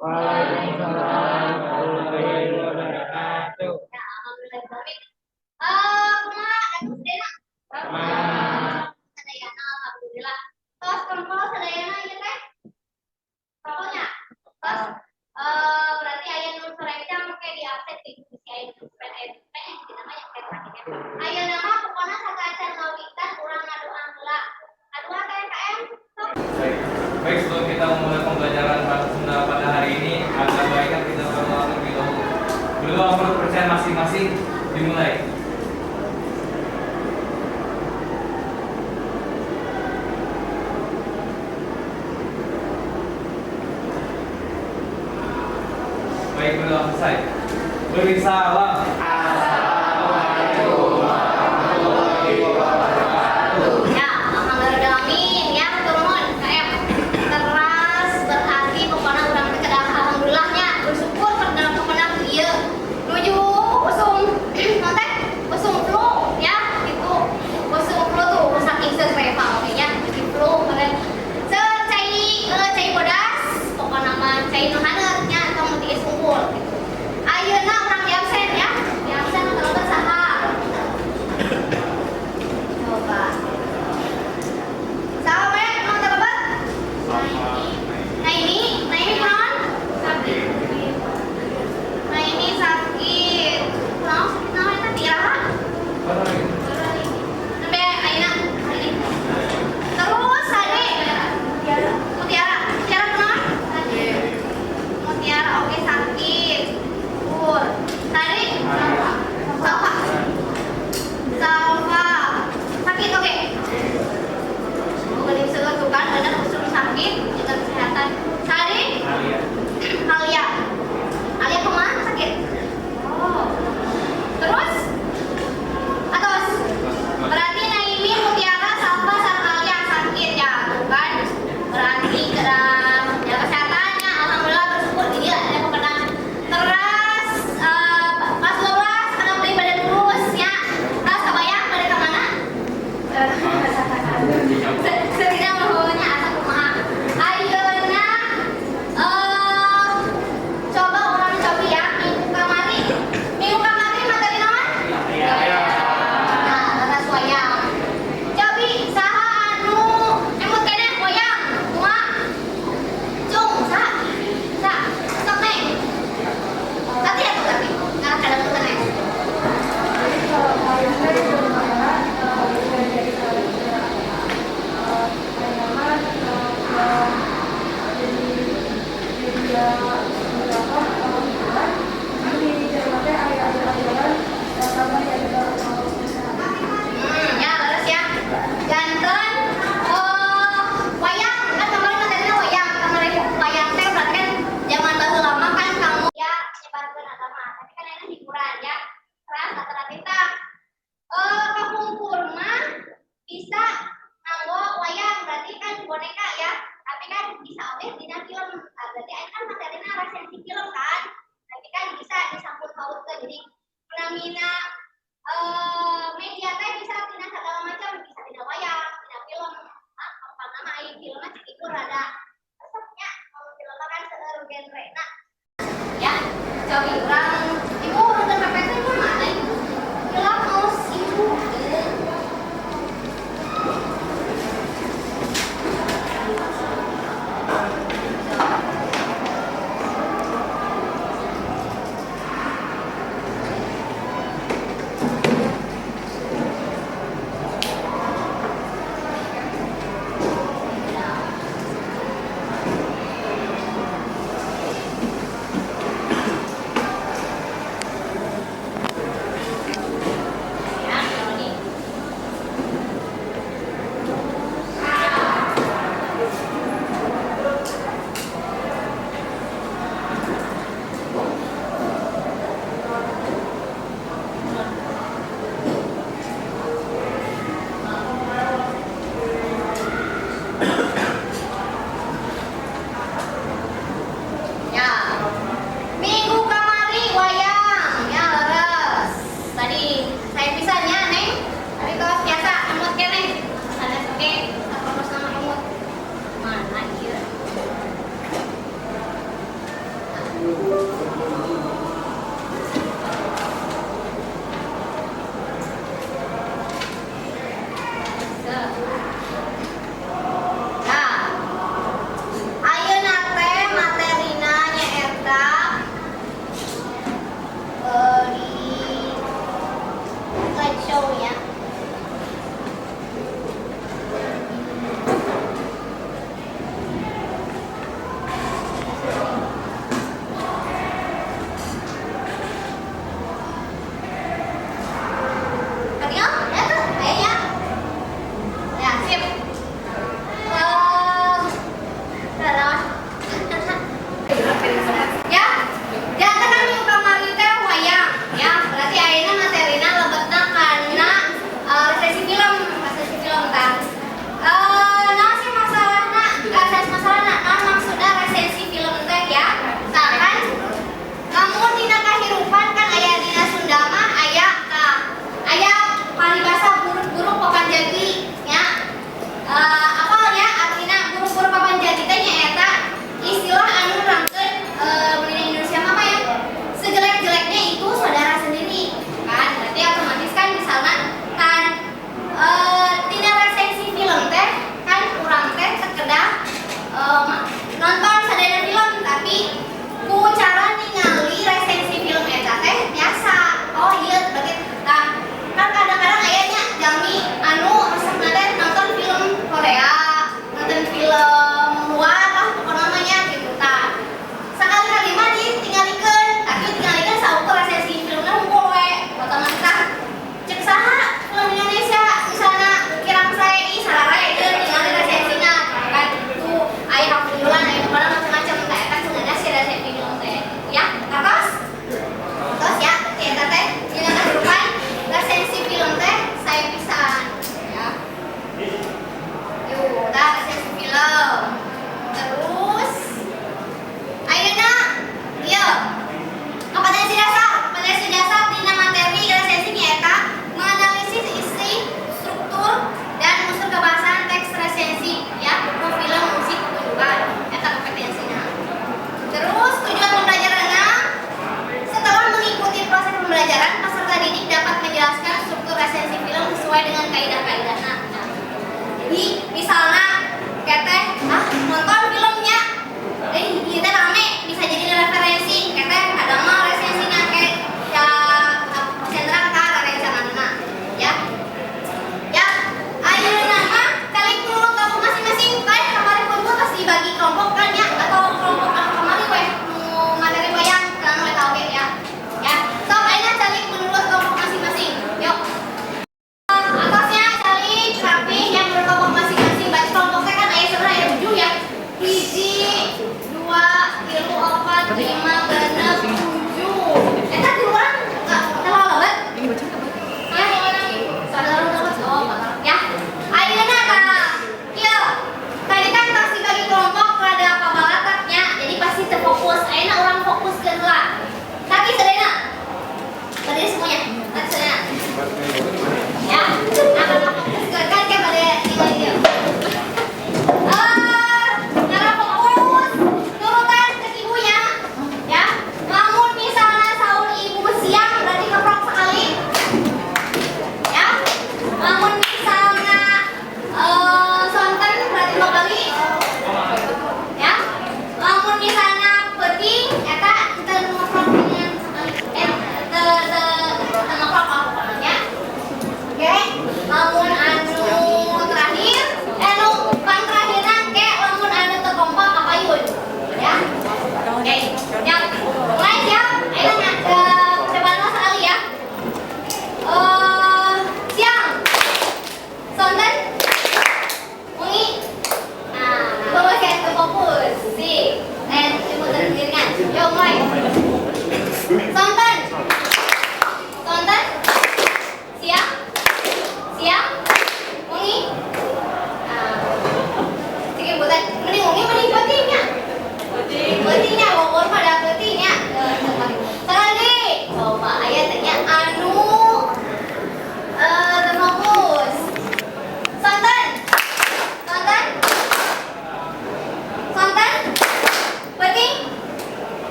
Waalaikumsalam warahmatullahi wabarakatuh. Ya, alhamdulillah. Kumaha dangu sadayana? Sadayana, alhamdulillah. Tos kempel sadayana ieu teh? Pokoknya tos berarti aya nu sorencang ke di absen di bisi aya nu suspend, aya nu suspend yang jadi namanya kayak terakhir ya. Ayeuna mah pokona sateuacan ngawitan urang ngadoa heula. Ngadoa teh KM sok. Baik, baik, sebelum kita memulai pembelajaran bahasa Sunda pada hari ini, ada baiknya kita berdoa terlebih dahulu. Berdoa menurut kepercayaan masing-masing dimulai. Baik, berdoa selesai. Beri salam. Assalamualaikum warahmatullahi wabarakatuh. Ya, alhamdulillah amin ya, turun KM. Teras berarti pokoknya urang teh kedah alhamdulillahnya bersyukur pada pokoknya ieu nuju usum naon teh? Usum flu ya gitu. Usum flu tuh saking seueur reva oge nya, jadi flu kalian. Seur cai cai bodas pokokna mah cai nu haneut nya tong tiis unggul gitu. Ayeuna urang di absen ya. Di absen nu terlebet saha? Coba. Saha we nu terlebet? Nah ini kunaon? Sakit. Nah ini sakit. Kunaon sakit naon eta ti iraha? Nembe ayeuna ini. Terus tadi Mutiara. Mutiara kunaon? Mutiara oke sakit. Kur. Tadi Salva. Salva. Sakit oke. Bukan seueur tuh kan, bener usum sakit, jaga kesehatan. Tadi Alia. Alia. Alia kemana sakit? Oh. Terus? Atos. Berarti Naimi, Mutiara, Salva, sama Alia sakit ya, tuh kan? Berarti kedah jaga kesehatannya. Alhamdulillah bersyukur ini lah yang pernah. Terus kelas 12 karena beli badan lurus ya. Terus kebayang pada kemana? Sedang nuhunnya asa kumaha. Ayeuna coba urang cobi ya minggu kamari. Minggu kamari materi naon? Nah, leres wayang. Cobi saha anu emut keneh wayang? Kumaha? Cung, saha? Saha? Sok neng. Tadi atuh tapi ngarah kadangukeun neng. Jadi kalau wayang teh di mana dari nyaman jadi media beberapa hiburan di cerita teh aya ajaran tambah ya juga. Ya, leres ya. Janten wayang kan kemarin materinya wayang, kemarin wayang teh berarti kan zaman baheula lama kan kamu ya nyebarkeun agama, tapi kan ini hiburan ya. Terus alternatif tah kapungkur mah bisa nganggo wayang berarti kan boneka ya, tapi kan bisa oge dina film. Nah, berarti ini kan materinya resensi film kan. Nanti kan bisa disambut pautkeun. Jadi menamina media teh bisa tina segala macam, bisa tina wayang, tina film. Ah, apa nama aya filmna cek ibu rada resepnya kalau film mah kan seueur genre na. Ya, cobi urang ibu urutkeun PPT ibu mana ibu? Hilang mouse ibu.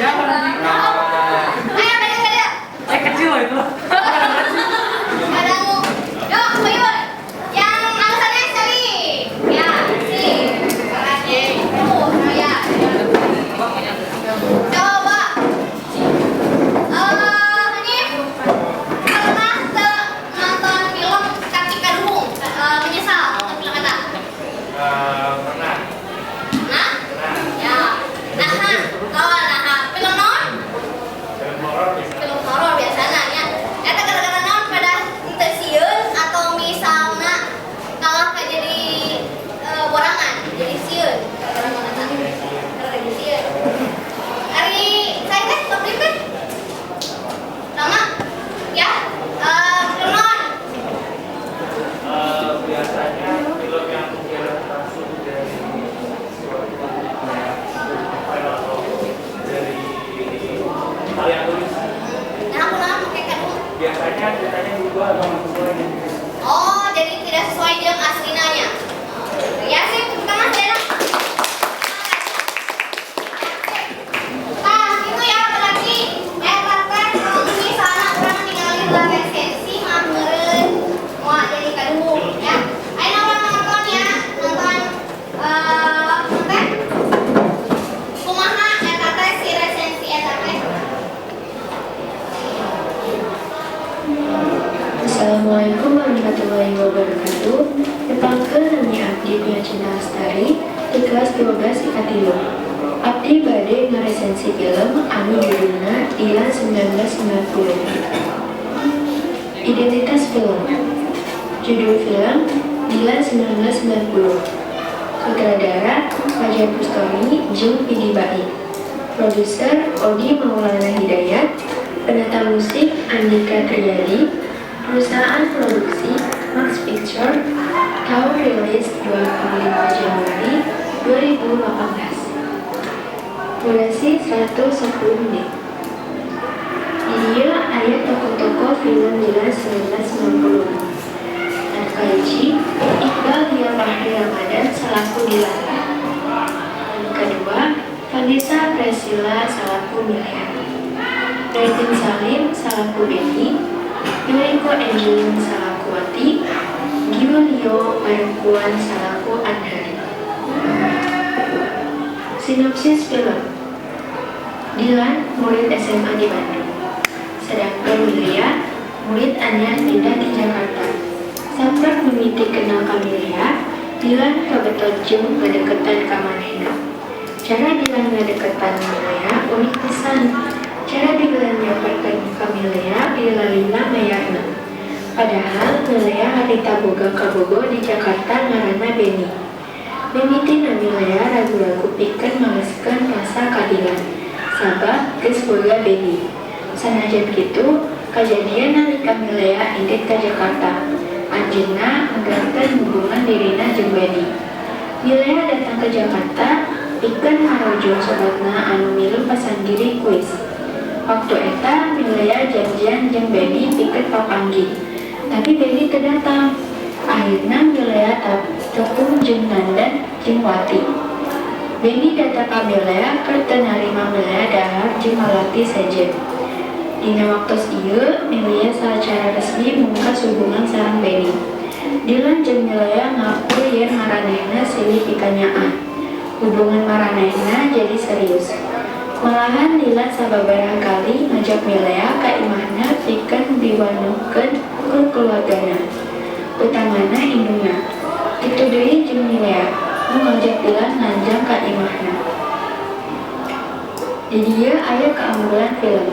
Siapa nanti? Ayo, beda beda. Eh, kecil loh itu. Padamu. Yuk, Uyun. Yang alasannya seri. Ya, si. Tuh, ya. Coba. Hanif, pernah teu nonton film tapi kaduhung, menyesal nonton film eta? Pernah. Nah? Ya. Nah, oh, nah, film naon? Film horor bisa. Film horor biasanya ya. Eta gara-gara naon pada henteu sieun atau misalnya kalah ke jadi borangan, jadi sieun gara-gara naon eta? Gara-gara jadi sieun. Ari saya teh top teh. Sama? Ya, film naon? Biasanya film yang diadaptasi dari suatu kayak novel atau dari hal yang tulis. Nah, aku naon make kaduhung? Biasanya ceritanya berubah atau nggak sesuai dengan Oh, jadi tidak sesuai dengan aslinya. Ya sih, tepuk tangan Dena. Nah, itu ya berarti eta teh misalnya urang ningali heula resensi mah meureun moal jadi kaduhung ya. Ayeuna urang nonton ya, nonton teh kumaha eta teh si resensi eta teh. Assalamualaikum warahmatullahi wabarakatuh. Tepangkeun, nami abdi Mia Cinta Lestari di kelas 12 IPA 3. Abdi bade ngaresensi film anu judulna Dilan 1990. Identitas film. Judul film Dilan 1990. Sutradara Fajar Bustami jeung Pidi Baiq. Produser Odi Maulana Hidayat. Penata musik Andika Triadi. Perusahaan produksi Max Picture. Tahun rilis 25 Januari 2018. Durasi 110 menit. Di dieu aya tokoh-tokoh film Dilan 1990. Anu kahiji, Iqbaal Dhiafakhri Ramadhan salaku Dilan. Anu kadua, Vanesha Prescilla salaku Milea. Bryton Salim salaku Benny, Yuriko Angeline salaku Wati, Giulio Markuan salaku Andhari. Sinopsis film. Dilan, murid SMA di Bandung. Sedangkan Milea, murid anyar pindah di Jakarta. Saprak mimiti kenal ka Milea, Dilan kabetot jeung ngadeukeutan ka manehna. Cara Dilan ngadeukeutan Milea unik pisan. Cara Dilan nyamperkeun ka Milea lila-lila mayarna. Padahal Milea harita boga kabogoh di Jakarta ngaranna Benny. Mimitina Milea ragu-ragu pikeun maleseun rasa ka Dilan, sabab geus boga Benny. Sanajan kitu, kajadian nalika Milea indit ka Jakarta. Anjeunna ngegangkeun hubungan dirina jeung Benny. Milea datang ke Jakarta pikeun ngarojong sobatna anu milu pasanggiri kuis. Waktu eta Milea janjian jeung Benny pikeun papanggih. Tapi Benny teu datang. Akhirna Milea tepung jeung Nandan jeung Wati. Benny datang ka Milea keur teu narima Milea dahar jeung lalaki sejen. Dina waktos ieu, Milea sacara resmi mungkas hubungan sareng Benny. Dilan jeung Milea ngaku yen maranehna silih pikanyaah. Hubungan maranehna jadi serius. Malahan Dilan sababaraha kali ngajak Milea ka imahna pikeun diwanuhkeun ku keluargana, utamana indungna. Kitu deui jeung Milea, nu ngajak Dilan nganjang ka imahna. Di dieu aya kaunggulan film.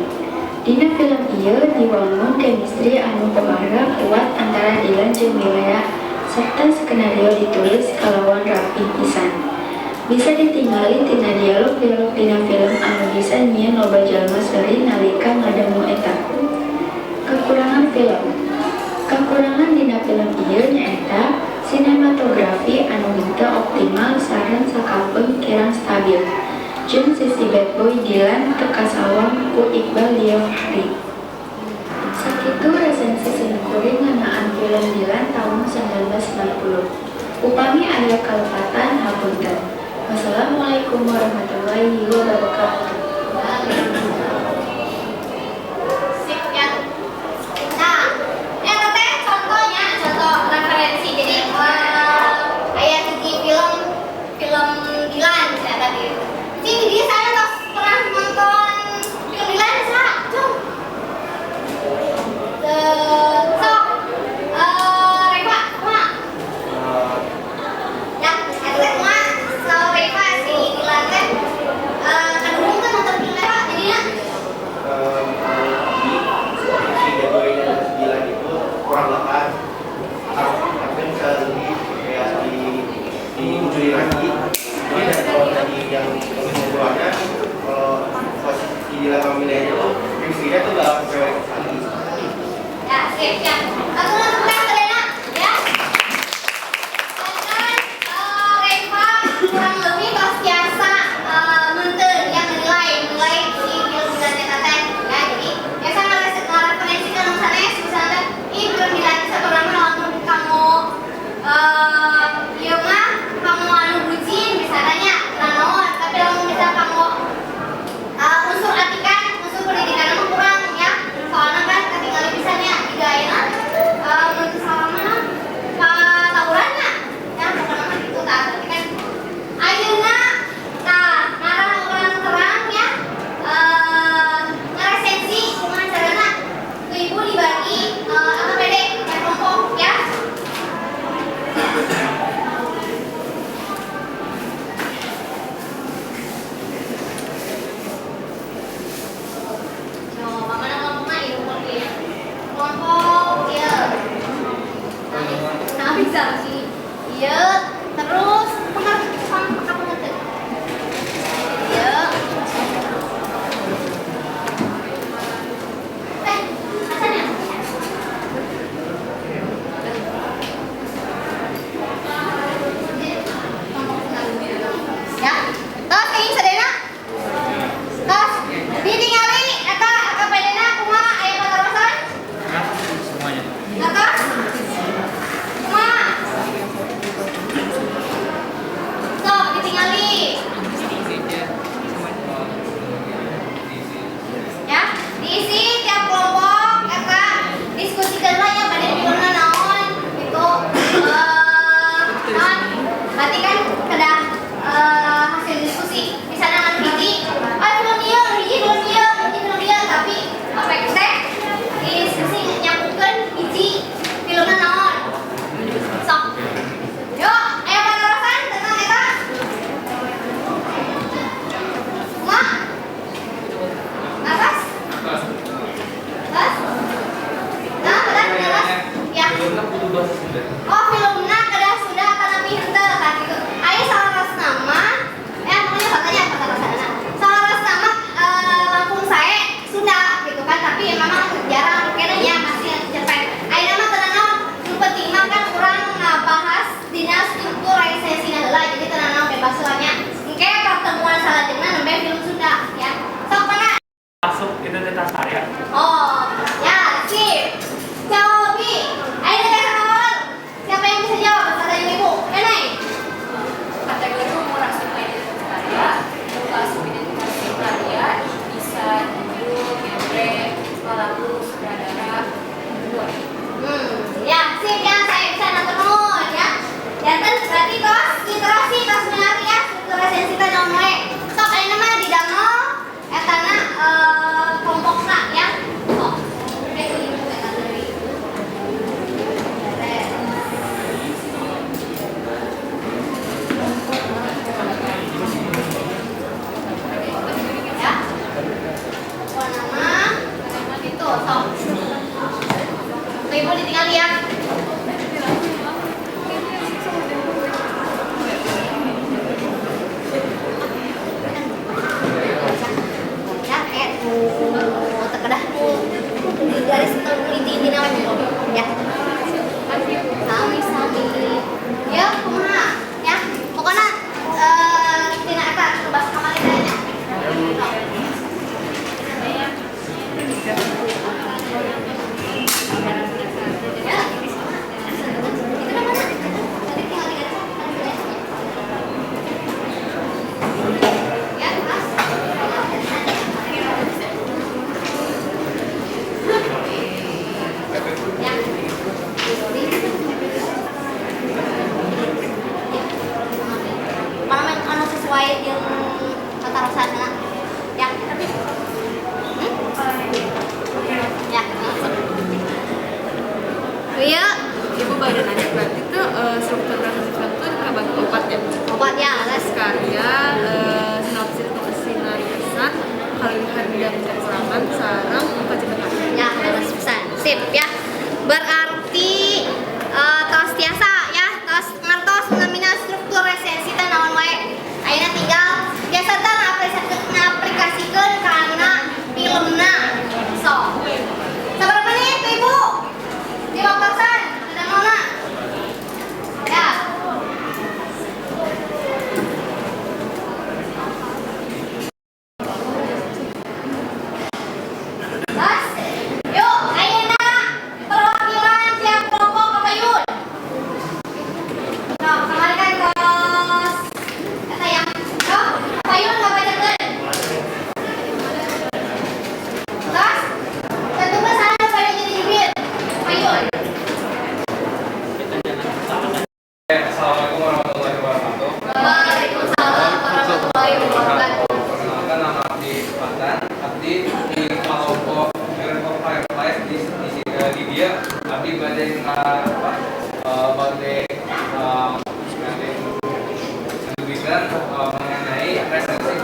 Dina film ieu diwangun chemistry anu pohara kuat antara Dilan jeung Milea serta skenario ditulis kalawan rapih pisan. Bisa ditingali tina dialog-dialog dina film anu bisa nyieun loba jalma seuri nalika ngadangu eta. Kekurangan film. Kakurangan dina film ieu nyaeta sinematografi anu henteu optimal sareng sakapeung kirang stabil. Jeung sisi bad boy Dilan teu kasawang ku Iqbaal Dhiafakhri. Sakitu resensi simkuring ngeunaan film Dilan taun 1990. Upami aya kalepatan, hapunten. Wassalamualaikum warahmatullahi wabarakatuh.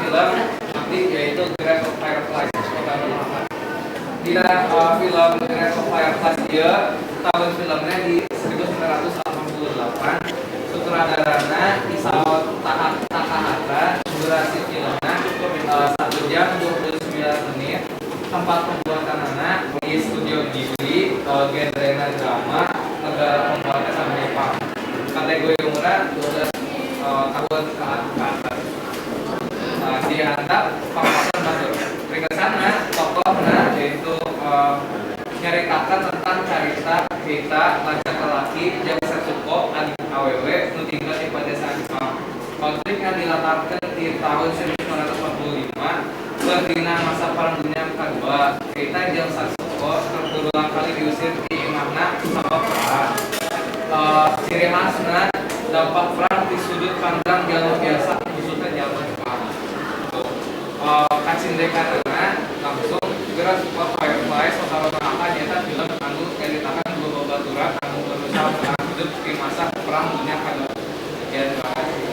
film nanti yaitu Grave of Fireflies. Dina film Grave of Fireflies ieu tahun filmnya di 1988, sutradarana Isao Takahata, durasi filmnya 1 jam 29 menit, tempat pembuatanana di Studio Ghibli, genrena drama, negara pembuatan sama Jepang, kategori umurnya 12 tahun ke atas. Diantap pangkasan batur ringkesana tokohna yaitu nyaritakan tentang carita cerita lancar lelaki jeung Setsuko adik awewe nu tinggal di pedesaan Jepang. Konflik yang dilatarkan di tahun 1945 dina masa Perang Dunia Kedua. Keita jeung Setsuko berulang kali diusir di imahna sabab perang. Ciri khasna dampak perang di sudut pandang jalur biasa khususnya zaman Jepang. Kacindekanana langsung Grave of Fireflies Otaro Tanaka nyaeta film anu nyaritakan dua babaturan anu berusaha bertahan hidup di masa Perang Dunia Kedua. Sekian, terima kasih.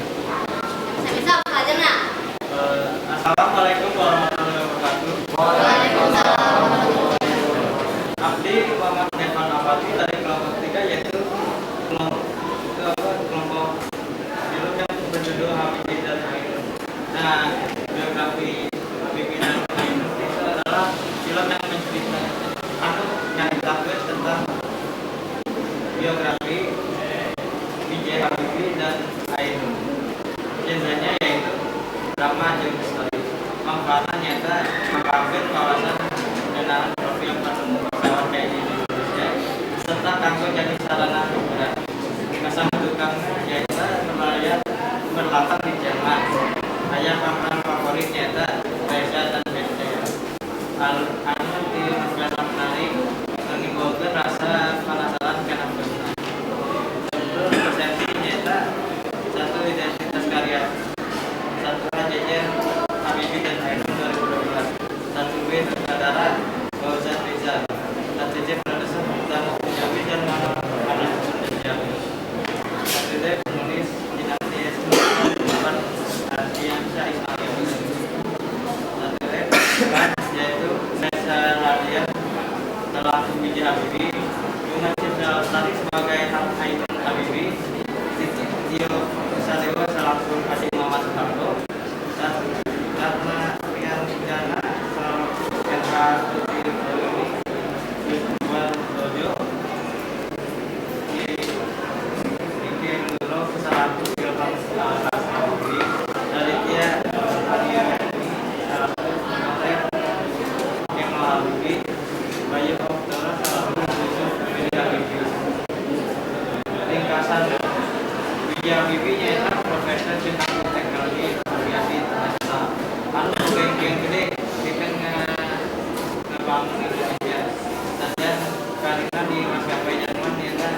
Bisa aja nak. Assalamualaikum warahmatullahi wabarakatuh. Waalaikumsalam. Abdi Muhammad Devan Abadi dari kelompok 3, yaitu kelompok film yang berjudul Habibie dan Ainun. Nah, biografi Habibie dan Ainun itu adalah film yang menceritakan anu nyaritakeun tentang biografi B.J. Habibie dan Ainun. Genrenya yaitu drama jeung history. Manfaatna nyaeta mangkakeun kawasan ngeunaan profil pesawat TNI di Indonesia serta kanggo jadi sarana hiburan. Masa tukangna nyaeta berlayar berlatar di Jerman. Aya pemeran favorit nyaeta Reza dan Bente. Anu ti film menarik menimbulkeun rasa penasaran kana filmna. Struktur persepsi nyaeta satu identitas karya, satu A Jejer Habibie dan Ainun 2012, satu B sutradara Fauzan Rizal, satu C produser utama Punjabi dan Mano Punjabi, satu D penulis Dinasti S Muhammad Ardiansyah Ismail, satu E yaitu Reza Rahadian selaku B.J. Habibie, Bunga Citra Lestari sebagai Ainun Habibie, Tio Sadewa selaku Haji Muhammad Soeharto, Ratna Rianjana selaku NH Putri Dewi Dojo, Diki Nuro selaku Ilham Habibie, Aditya Ariani selaku Notek Kemal Habibie, Bayu Oktora selaku Yusuf B.J. Habibie. Ringkasan B.J. Habibie nyaeta profesor dina teknologi aviasi internasional anu boga impian gede pikeun ngabangun Indonesia. Sanajan karirna di maskapai Jerman nyaeta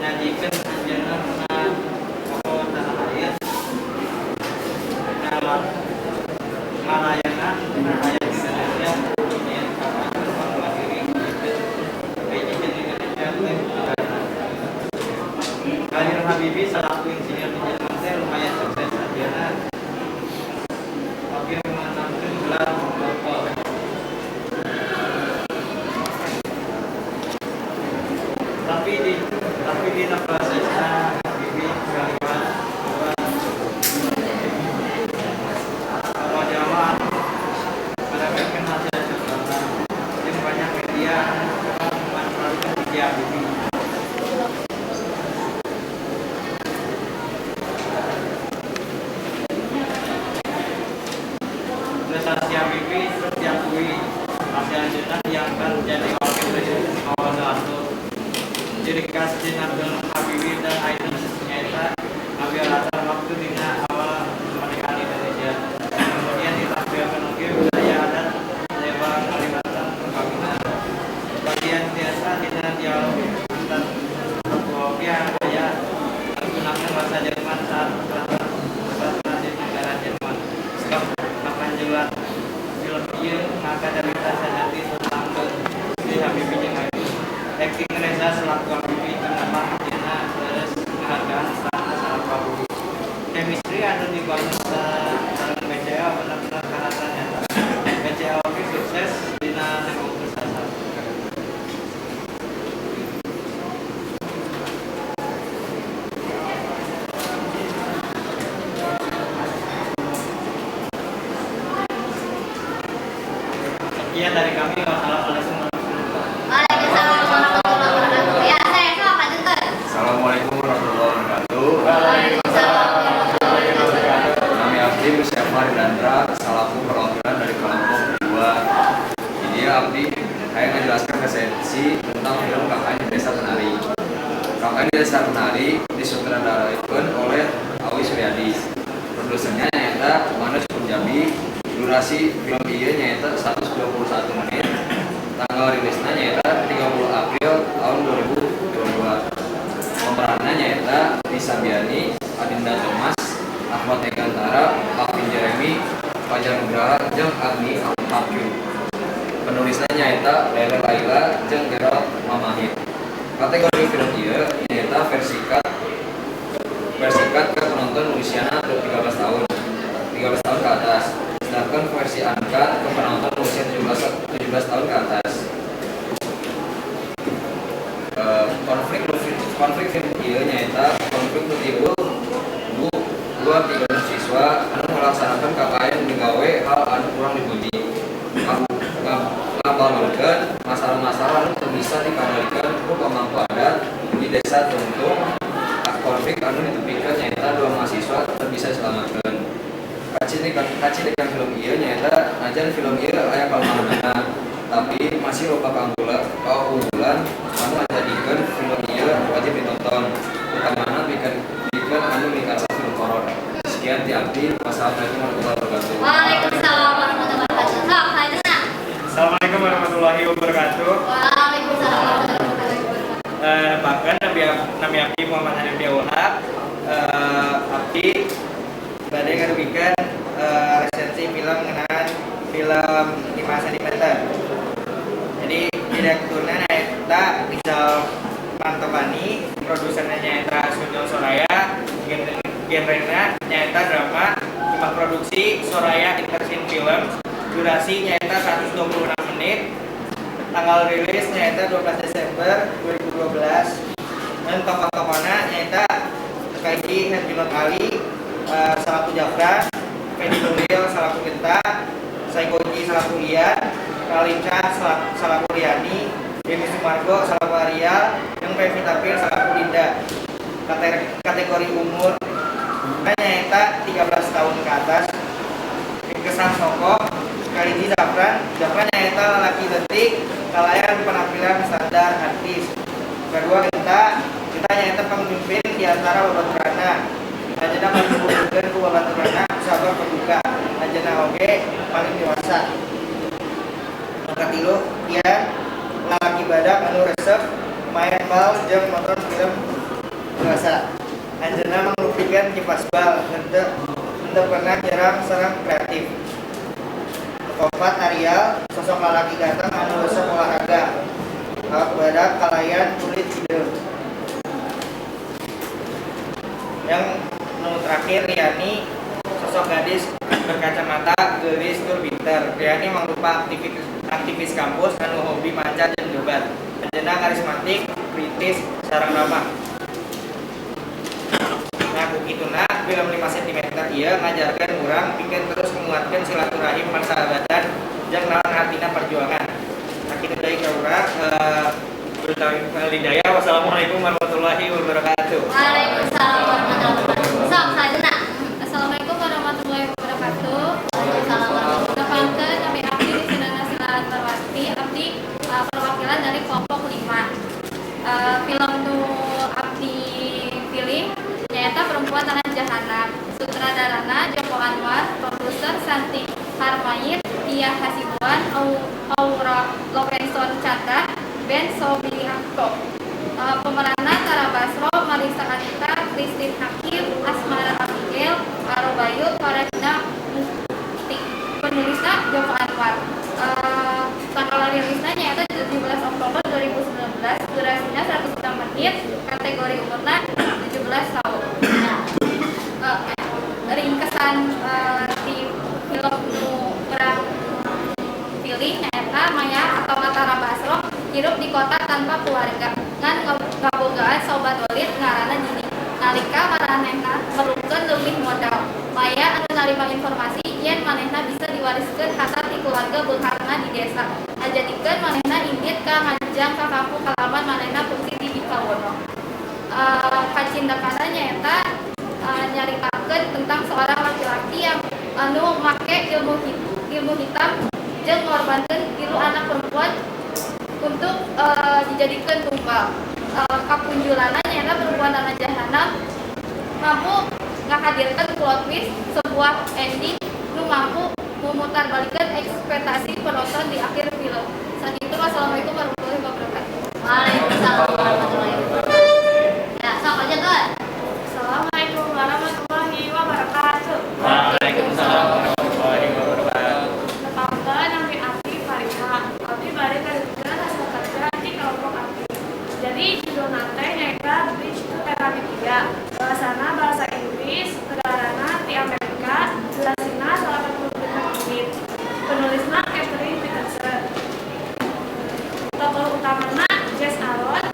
nyajikeun anjeunna na tokoh tanah air ngalayanan rakyat Indonesia nyieun kapal terbang mandiri hijikeun Indonesia teh negara. Karir Habibie selaku insinyur di Jerman teh lumayan sukses, anjeunna oge meunangkeun gelar doktor. Tapi dina prosesna Habibie kaliwat jalma anu meremehkeun hasil ciptaan jeung banyak media anu coba memanfaatkeun B.J. Habibie. Prestasi Habibie terus diakui hasil anjeunna diangkat jadi wakil presiden awal Soeharto. Ciri khas dina film Habibie dan Ainun nyaeta ngambil latar waktu dina awal kemerdekaan Indonesia. Kemudian ditampilkeun oge budaya adat lewat kalibatan perkawinan. Bagian tiasa dina dialog antar tokoh oge aya menggunakan bahasa Jerman saat di negara Jerman. Kapanjelat film ieu ngangkat carita sejati tentang B.J. Habibie jeung Ainun. Akting Reza selaku Habibie cemerlang dina leres penghargaan sarana selaku Habibie. Chemistry anu dibangun sareng BCA bener. Sekian dari kami. Wassalamualaikum warahmatullahi wabarakatuh. Waalaikumsalam warahmatullahi wabarakatuh. Ya, saya sama Pak Juntur. Assalamualaikum warahmatullahi wabarakatuh. Waalaikumsalam warahmatullahi wabarakatuh. Kami Abdi Musyafar Dandra, selaku perwakilan dari kelompok 2. Ini ya Abdi, saya menjelaskan resensi tentang film KKN di Desa Penari. KKN di Desa Penari disutradarai oleh Awi Suryadi. Produsernya nyaeta Manoj Punjabi. Durasi film ieu nyaeta 121 menit. Tanggal rilisnya nyaeta 30 April tahun 2022. Pemerannya nyaeta Nisa Biani, Adinda Thomas, Ahmad Megantara, Alvin Jeremy, Fajar Nugraha, jeung Agni Hakim. Penulisnya nyaeta Lele Laila jeung Gerald Mamahit. Kategori film ieu nyaeta versi cut ke penonton usiana 13 tahun 13 tahun ke atas, sedangkan versi uncut ke penonton usia 17 tahun ke atas. Konflik film ieu nyaeta konflik nu timbul ku dua tiga siswa anu melaksanakan KKN digawe hal anu kurang dipuji, ngabalurkeun masalah-masalah anu teu bisa dikendalikan ku pamangku adat di desa Tungtung. Konflik anu ditepikeun nyaeta dua mahasiswa teu bisa diselamatkeun. Kacirikan film ieu nyaeta najan film ieu aya kalemahanana, tapi masih loba keunggulan anu ngajadikeun film ieu wajib ditonton, utamana pikeun anu mikaresep film horor. Sekian ti abdi. Wassalamualaikum warahmatullahi wabarakatuh. Waalaikumsalam warahmatullahi wabarakatuh. Sok, selanjutnya. Assalamualaikum warahmatullahi wabarakatuh. Waalaikumsalam warahmatullahi wabarakatuh. Bahkan Nabi Abdi Muhammad Hanif Diawahab, Abdi bade ngadugikan resensi film ngeunaan film 5 cm. Jadi direkturnya nyaeta Rizal Mantovani, produsernya nyaeta Sunil Soraya, genrena nyaeta drama, rumah produksi Soraya Intersin Films, durasi nyaeta 126 menit, tanggal rilis nyaeta 12 Desember 2012, dan tokoh-tokohna nyaeta Kaiji Herjunot Ali salaku Jafran, Fedi Nuril salaku Genta, Saykoji salaku Ian, Raline Shah salaku Riani, Denny Sumargo salaku Ariel, yang Pevita Pearce salaku Dinda. Kategori umur nyaeta 13 tahun ke atas. Kesan tokoh Kaliji Zafran, Zafran nyaeta lalaki leutik kalayan penampilan standar artis. Kedua Genta, Genta nyaeta pemimpin di antara babaturanna. Anjeunna paling dibutuhkeun ku babaturanna sabab pembuka. Anjeunna oge paling dewasa. Nu katilu Ian, lalaki badak anu resep main bal jeung nonton film dewasa. Anjeunna mangrupikeun kipas bal, henteu pernah nyerang sareng kreatif. Nu kaopat Ariel, sosok lalaki ganteng anu resep olahraga. Awak badak kalayan kulit hideung. Yang nu terakhir Riani, sosok gadis berkacamata, geulis tur pinter. Riani mangrupa aktivis kampus anu hobi maca jeung debat. Anjeunna karismatik, kritis, sareng ramah. Nah, ku kituna film 5 cm ieu ngajarkeun urang pikeun terus menguatkeun silaturahim persahabatan jeung naon artina perjuangan. Nah, kitu deui ka urang, Hidayah. Wassalamualaikum warahmatullahi wabarakatuh. Waalaikumsalam warahmatullahi wabarakatuh. Sok, selanjutnya. Assalamualaikum warahmatullahi wabarakatuh. Waalaikumsalam warahmatullahi. Nepangkeun nami abdi Risinana Sila Antarwati, abdi perwakilan dari kelompok 5. Film nu abdi pilih nyaeta Perempuan Tanah Jahanam. Sutradarana Joko Anwar, produser Santi Harmaid, Tia Hasibuan, Aura Lorenzo Chandra, Ben Sobianto. Pemeranna Tara Basro, Marisa Anita, Christine Hakim, Asmara Abigail, Aro Bayu, Farahina Mufti. Penulisna Joko Anwar. Tanggal rilisnya nyaeta 17 Oktober 2019, durasinya 106 menit, kategori umurna 17 tahun. Nah, ringkesan di film nu urang pilih nyaeta Maya atau Tara Basro hirup di kota tanpa keluarga ngan ngabogaan sobat olit ngaranna Dini. Nalika maranehna merlukeun leuwih modal, Maya anu narima informasi yen manehna bisa diwariskeun harta ti keluarga beungharna. manehna di desa. Ngajadikeun manehna indit ka nganjang ka kampung halaman manehna pungsi di Bikawono. Kacindakanna nyaeta nyaritakeun tentang seorang laki-laki yang anu make ilmu hitam jeung ngorbankeun tilu anak perempuan untuk dijadikan tumbal. Kapunjulanna nyaeta Perempuan Tanah Jahanam mampu ngahadirkan plot twist, sebuah ending nu mampu memutarbalikkan ekspektasi penonton di akhir film. Sakitu, wassalamualaikum warahmatullahi wabarakatuh. Waalaikumsalam warahmatullahi wabarakatuh. Ya, sok aja kan. Assalamualaikum warahmatullahi wabarakatuh. Waalaikumsalam warahmatullahi wabarakatuh. Tepangkeun, nami abdi Fariha. Abdi bade ngajelaskeun hasil kerja di kelompok abdi. Jadi judulna teh nyaeta Bridge to Terabithia. Bahasana bahasa Inggris, negarana ti Amerika, durasina 85 menit. Penulisna Catherine Peterson. Tokoh utamana Jess Aaron,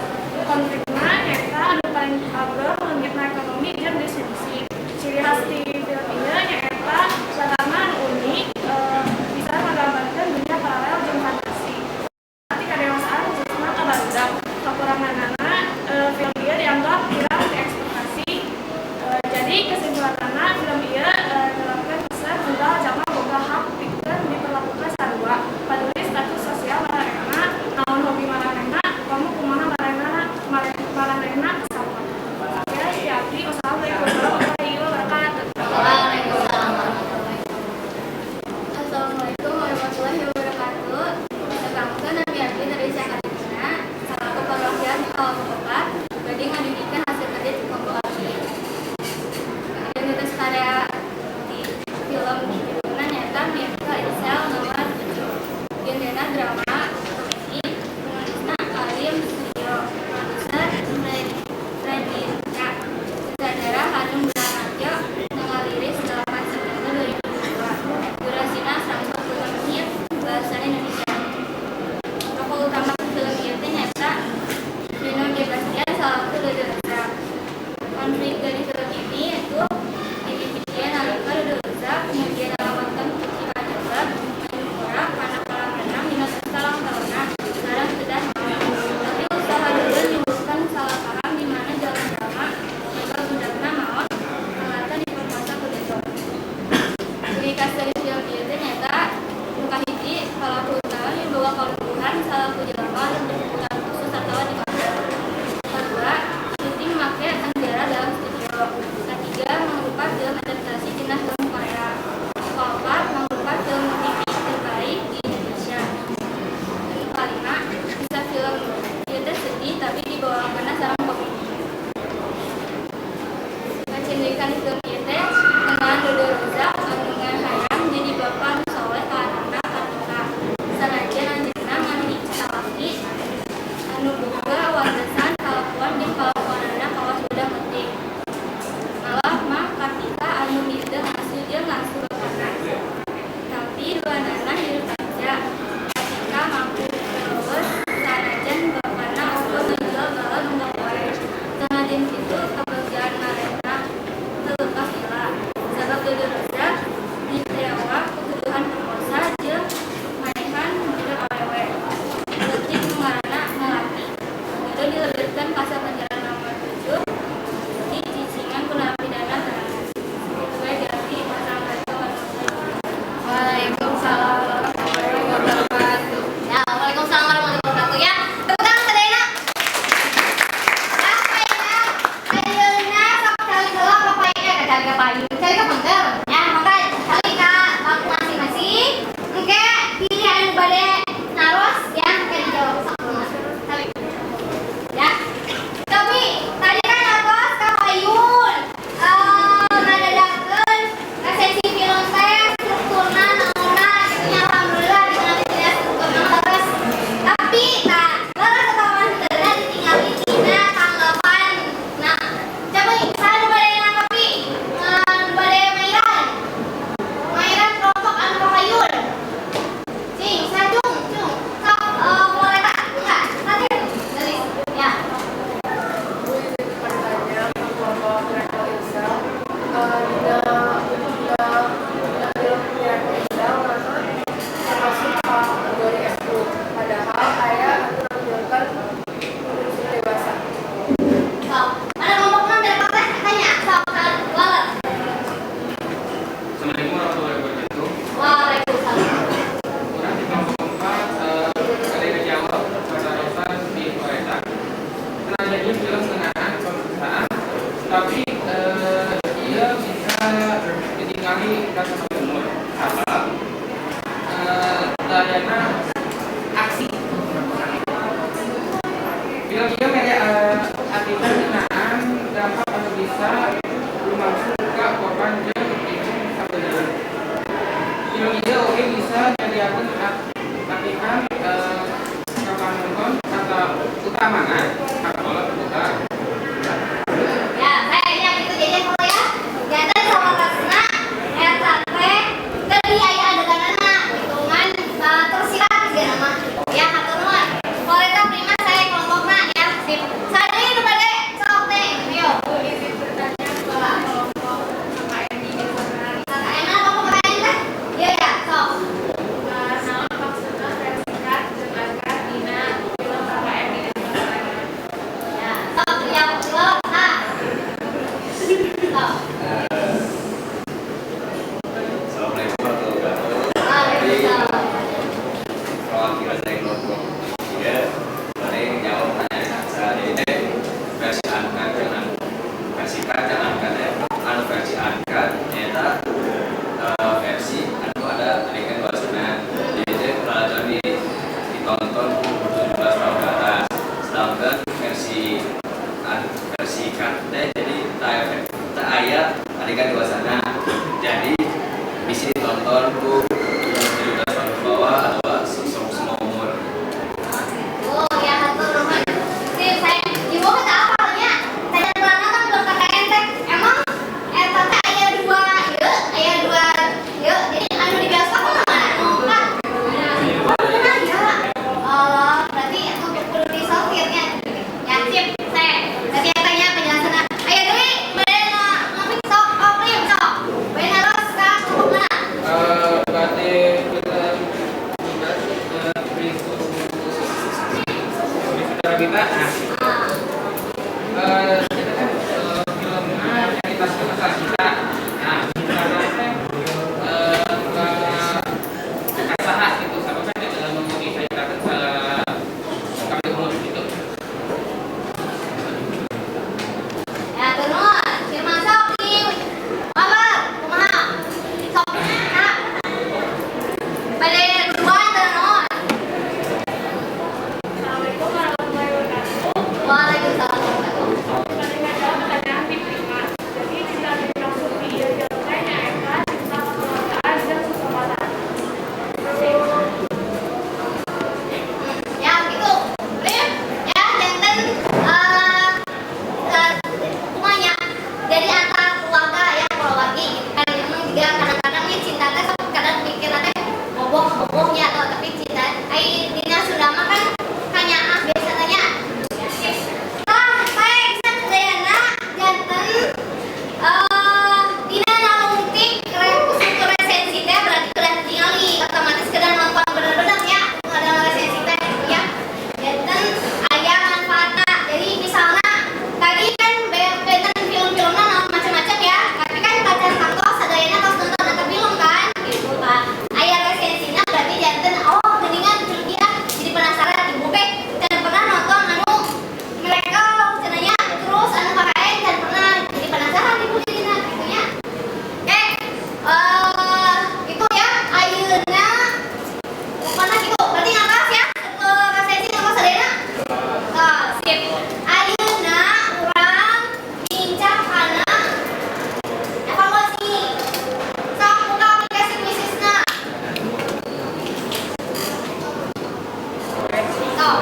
Sok.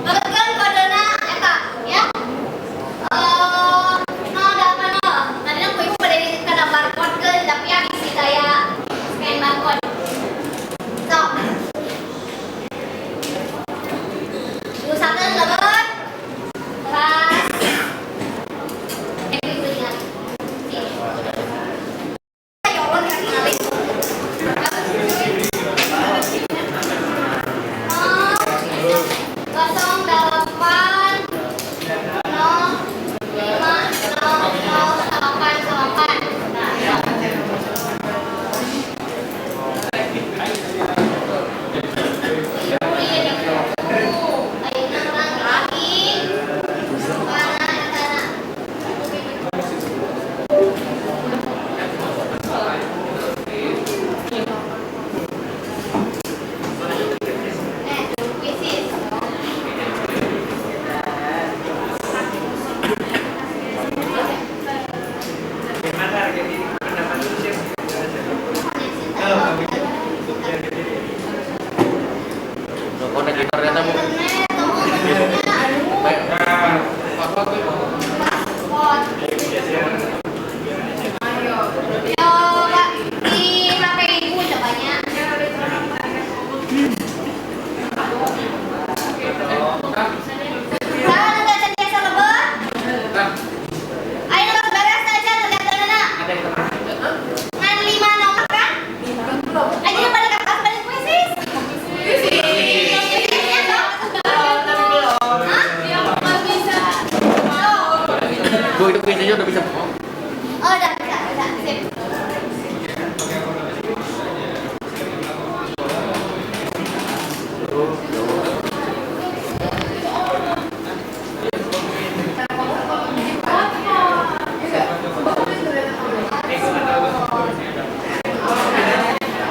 Lebetkeun kodena eta ya. Eh, 080. Tadina ku ibu bade kana barcode keun, tapi ya bisi daya scan barcode. Sok. Diusahakeun lebet. Teras. Eh, ibu ingat. Sini. Ya Allah, ketinggalan. 08050088. Nah, ya. Ibu ieu deui. Ayeuna urang lagi. Mana etana? Eh, Quizizz. Gimana harga diri pendapat lu sih? Connect internetnya, Bu. Internet, tolong internetnya, aduh. Paspor. Yo, Pak, di HP Ibu cobanya. Saha nu teu tiasa lebet? Ayo tos beres aja kegiatanna. Ngan 5 nomor kan? Ayo pada ke kelas pada Quizizz. Quiziznya dong. Hah? Bu, itu kuisnya udah bisa. Oh, udah bisa, bisa. Sip.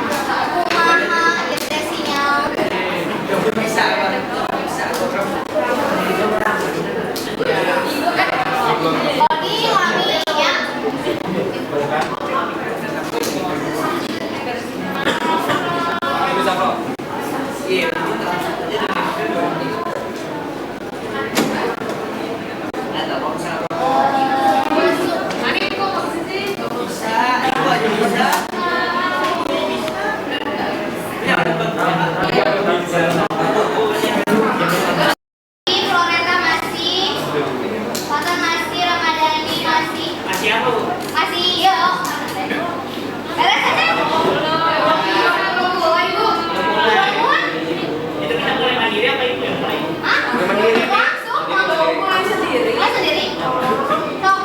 Kumaha ieu teh sinyal? Odi lami ya. Bisa kok. Iya. Floreta masih, Fatan masih, Ramadhani masih, Masih apa, Bu? masih ya. Beres aja. Belum mulai, Bu. Belum mulai. Itu kita mulai mandiri apa ibu yang mulai? Hah? Langsung, langsung. Sendiri. Oh, sendiri. Sok.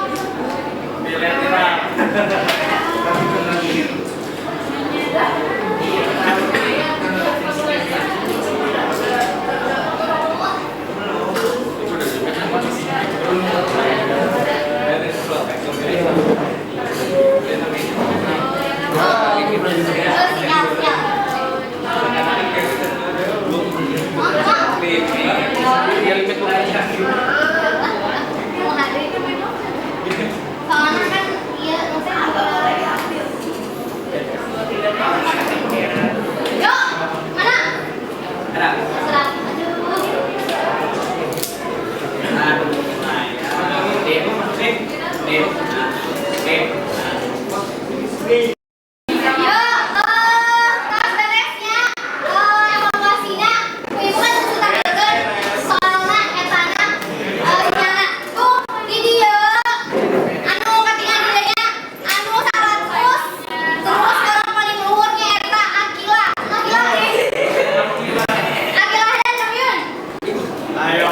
Oh, sinyal, sinyal. Mau hadir. Soalnya kan iya, maksudnya Yuk, mana? Terserah. Aduh. Yuk, tas beresnya, evaluasinya, ibu kan sudah tampilkan soalna etana, sinyalna. Tuh, di dieu, anu katingal di dieu nya, anu 100, terus orang paling luhurnya eta Akila. Akila. Akila dan Kamyun. Ayo.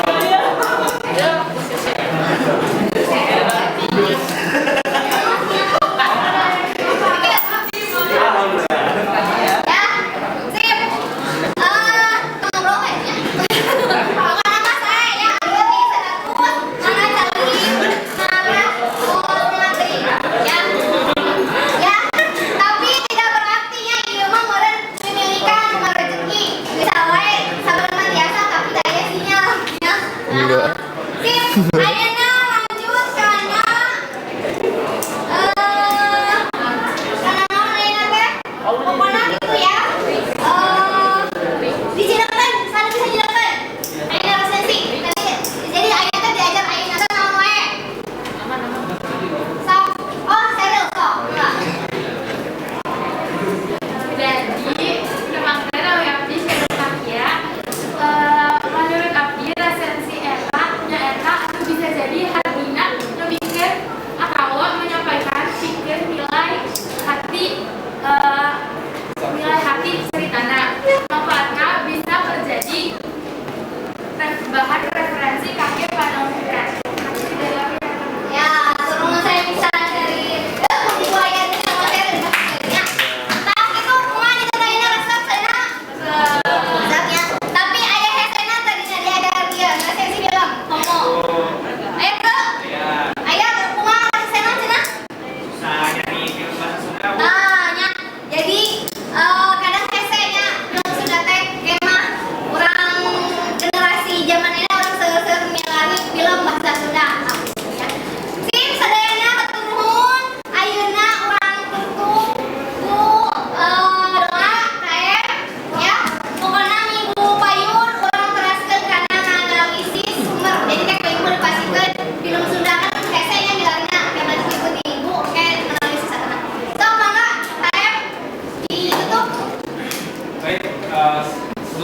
Ya, sip. Eh, ngobrol kayaknya. Pokoknya nama saya ya, ini 100, mana cari, mana mati. Ya, ya. Tapi tidak berarti ya, ieu mah meureun mimilikan cuma rezeki. Bisa wae sabar mah tiasa tapi daya sinyal. Ya. Enggak. Sip, ayeuna lanjut kana eh kana naon ayeuna teh? Pokoknya gitu ya. Eh, di sini kan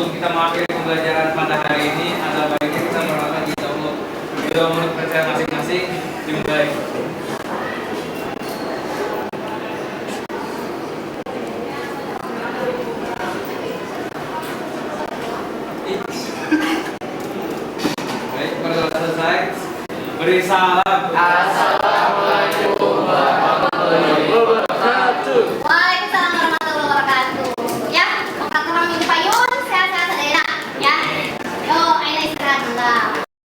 Sebelum kita mengakhiri pembelajaran pada hari ini, ada baiknya kita berdoa kepada Allah. Doa menurut percaya masing-masing dimulai. Baik, berdoa selesai. Beri salam. Assalamualaikum warahmatullahi wabarakatuh. Waalaikumsalam warahmatullahi wabarakatuh. Ya, kata kami.